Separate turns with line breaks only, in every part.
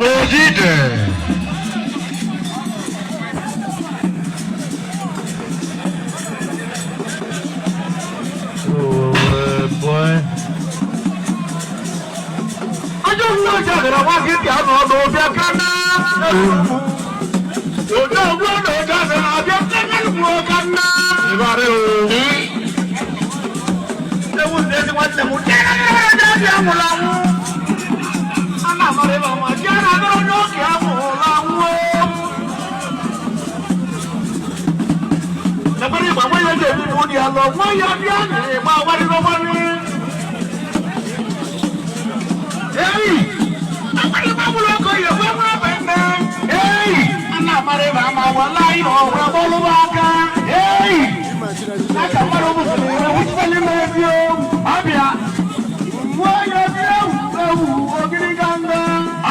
Ojide. Oh, boy.
Ajọ nne ọjà gara nwa gị ka anọ n'ụbịa kana. Ojo ogbu na ọjà gara abịa kana mụọ kana.
Ịbarị o.
Ewu nne ezi nwanne m jere dị anwụrụ anwụ. A na-amara ịba ma ji a na-agara onye oge anwụrụ anwụ. Ebere ịgba nwa ya ji ebi n'ụdị ya lọ nwa ya bịa na ịgba gbarịrị gbarị. Ei! Agbara ịgba mụrụ ọkọ ya egwe nwa ebe nne. Ei! A na-amara ịba ama wala ihe ọhụrụ agbọlụba aka. Ei! Aka mmadụ bụsịrị ire wụchitali m ezi owu. Abịa. Nwa ya bịa ewu ewu ogiriga nga.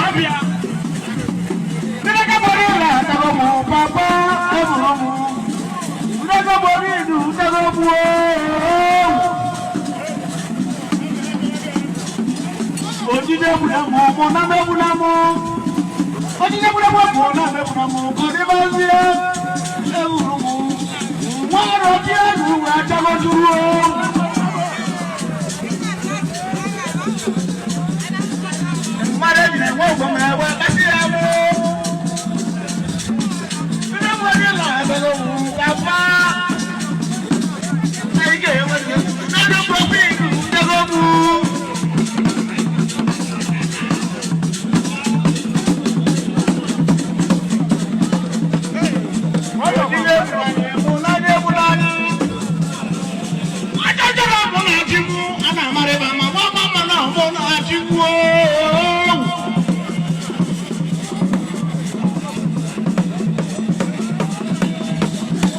Abịa. Ndịnaka gbara ịla atago mụ papa eburu mụ. Ndịnaka gbara idu ndago gbuo ewu. Ojide egwuregwu mụ na m egbuna mụ. Ojide egwuregwu mụ na m egbuna mụ ka ọ dịbazie. Ewuru mụ. Nwa ọrụ ji elu wee achagojuru o. Mmadụ ejiri nwa ogbe m ewe kpasị ya mụ. Ndị mmadụ na-emego mụ ka mma. Anyị ga-enwe ndị mkpọkpọ iku ndego mụ.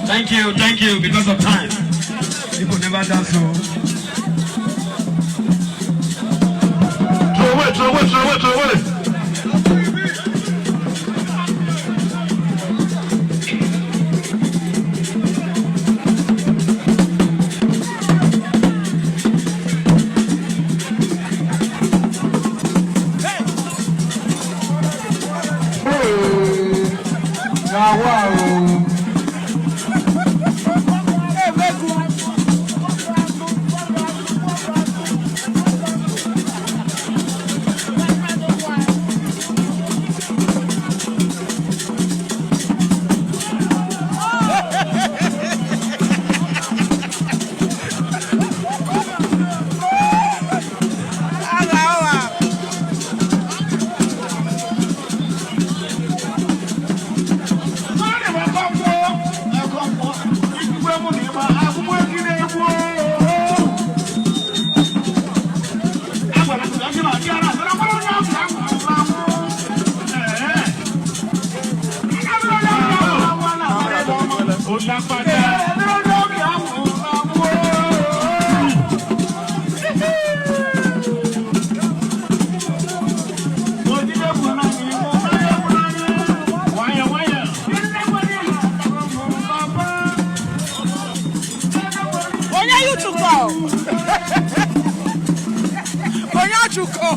Thank you, because of time. People never dance so.
Throw away, throw away, throw away, throw away.
Na wa o.
Onye yuchukọ? Onye achụkọ?